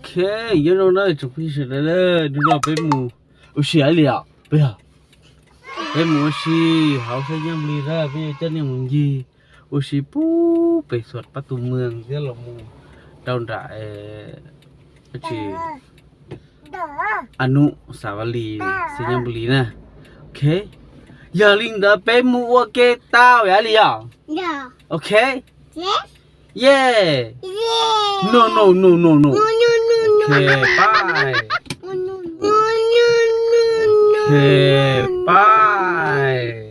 Ok, nyob zoo na tsoom phooj ywg sawv daws, hnub no peb mus ua si li os, peb, peb mus ua si hauv Xeev Nyiaj Nplig na, peb yuav coj nej mus ncig ua si puag pem Xuas Pab Tus Mws thiab los mus rau nram, tsis, Anub Xav Vas Lis, Xeev Nyiaj Nplig na. Ok, yog li ntawd peb mus ua ke tau yam li os. Ok. Yeah. No, no, no, no, no. Ok, bye. Ok, bye.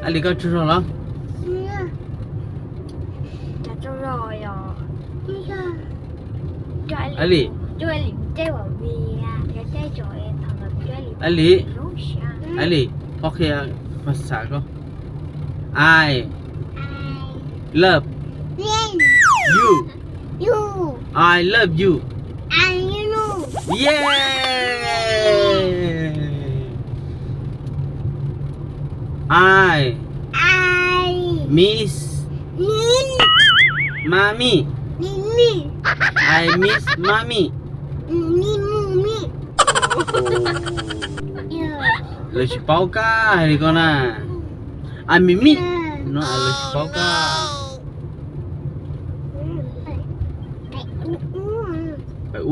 Ab Lis, koj tsaug zog los? Ab Lis, Ab Lis, Ab Lis, phob qhia phas xas koj. I love you. I love you. Yeah. I miss mommy. I miss mommy. Lawv tsis paub kab hais li ko na. I miss me no lawv tsis paub kab.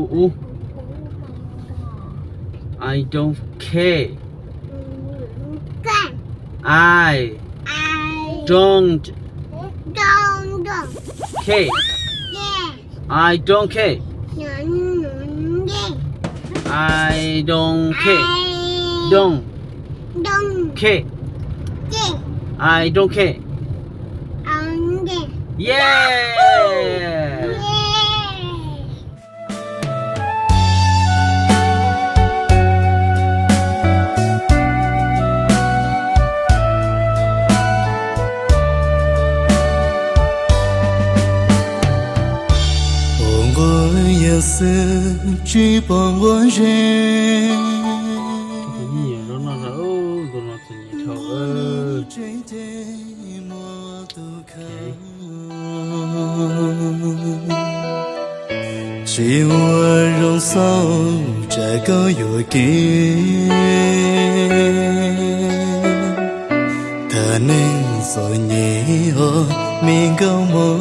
Ub ub. I don't care. I don't care. I don't care. I don't care. Don't care. I don't care. Yeah. Pom nquag yam xwb tsis pom nquag zeb. Tsis ua zoo xauj tsam koj yuam kev. Tham neeg txom nyem os me nkauj mog.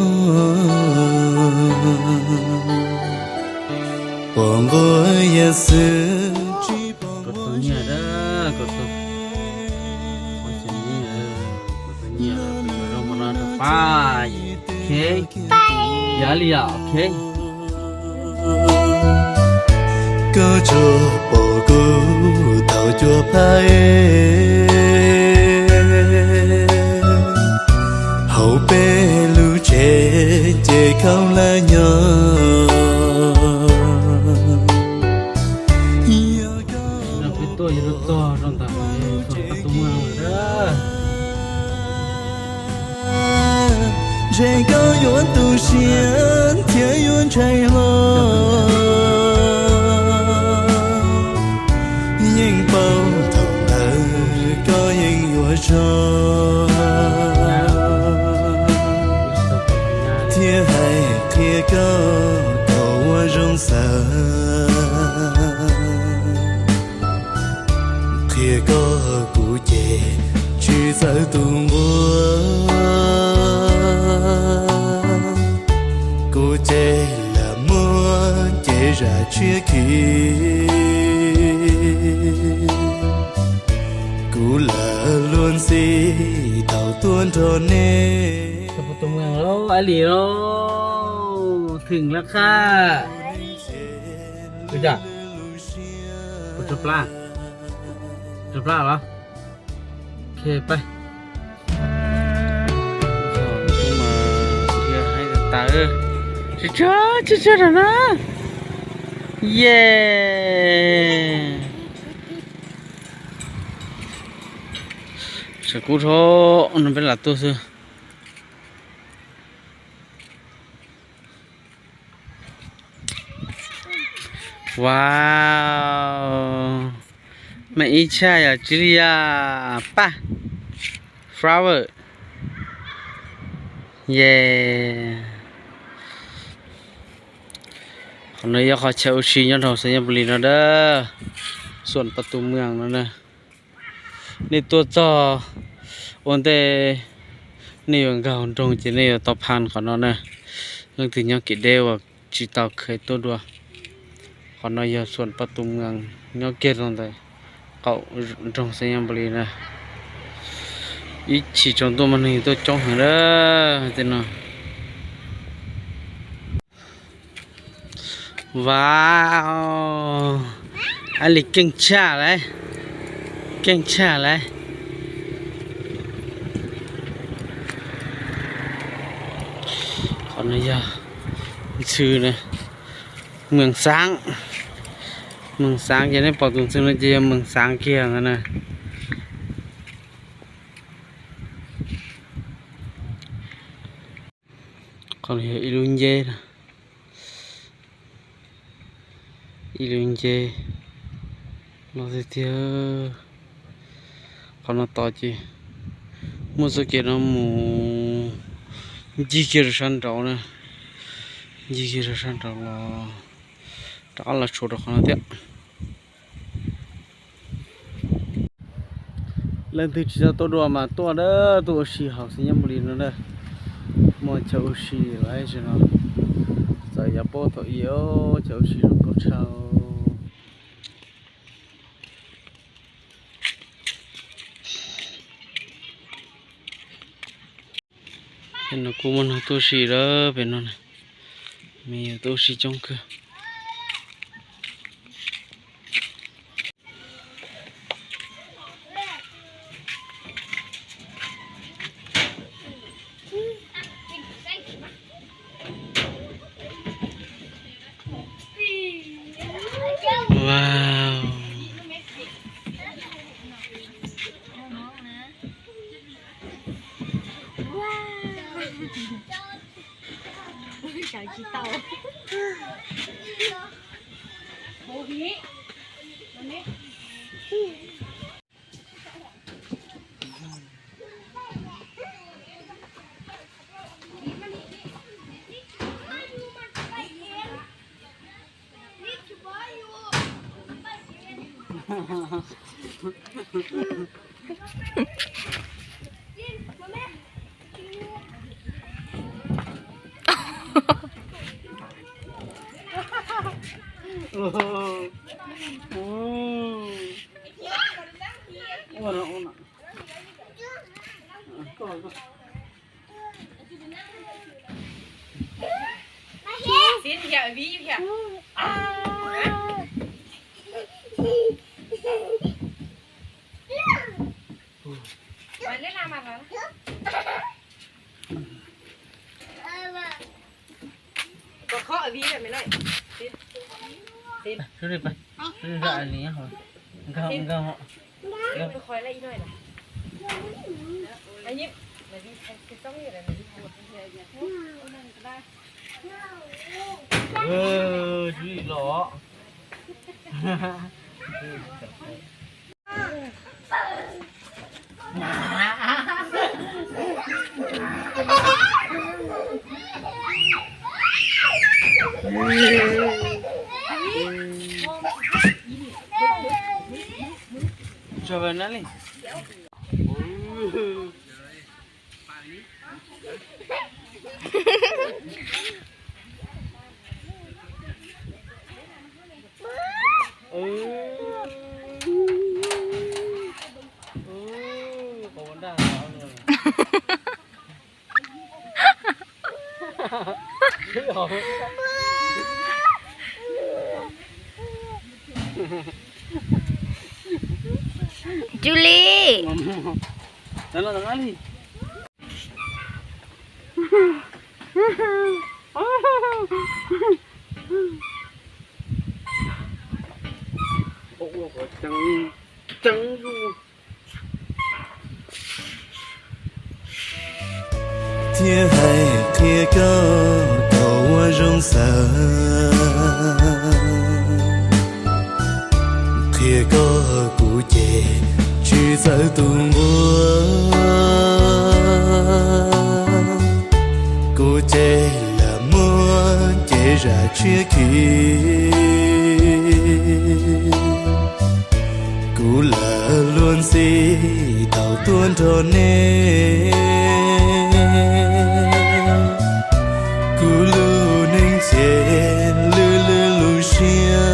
Pom nquag yam xwb tsis pom nquag zeb. Yog li os, ok. Koj tsuas pom kuv thaum cuab phab es, hauv peb lub tsev ces khaub hlab nyob. Peb tuaj yuav txog rau ntawm Xos Pab Tus Mws lawm. Ntshe koj yuav tu siab thiab yuav ntshai hlo, yeej paub thaum ntawd koj yeej yuav tso, thiab hais qhia koj kom ua zoo xav. Qhia koj kuv ces tsis txawj tu nquag, kuv ces lam muab ces zam tshiab khi. Kuv lam luag ntxhi thaum tuaj nrog nej. Ab Lis los, thwm lawm qab. Ua cas? Puas tsawg plab? Tsawg plab los? Ok, pab. Tsis tsawg, tsis tsawg rau na. Ye, tshav kub dhau no peb lam tuaj xwb. Wow, meem ib tshaj yom, tsis li yam paj, flower. Ye, qhov no yog qhov chaw ua si nyob rau Xais Nyaj Npus Lis no na, Xuam Pas Tus Mwas no na. Nej tuaj txog ua ntej nej yuav nkag nroog ces nej yuav tau phaj qhov no na. Leej twg nyob kev deb uas tsis tau kheev tuaj dua, qhov no yog Xuam Pas Tus Mwas nyob kiag rau ntawm qaum nroog Xais Nyaj Npus Lis na. Ib chim tsaus ntuj mas neeg tuaj coob heev lawm tej no. Wow, ab li keej tshaj lauj, keej tshaj lauj. Qhov no yog ntxhw na, Mws Xaav, Mws Xaav ces nej pom tus ntxhw no ces yog Mws Xaav kiag ntawd na. Qhov no yog ib lub nceb, ib lub nceb loj tiag tiag. Qhov no tod ces muaj txoj kev no mus ncig kiag rau sab nraud na, ncig kiag rau sab nraud los rov qab los tshuam rau qhov no thiab. Leej twg tsis tau tuaj dua mas tuaj na, tuaj ua si hauv Xais Nyaj Npus Lis no na. Muaj chaw ua si lawm no, txawm yav paub thaum ub chaw ua si zoo nkauj tshaj. Pem no kuj muaj neeg tuaj ua si lawm, pem no me nyuam tuaj ua si coob kawg. Wow. Julie. Tus nquag, kuv ces lam muab cev zam tshiab khi. Kuv lam luag ntxhi tau tuaj nrog nej. Kuv lub neej ces lwj lwj lub siab.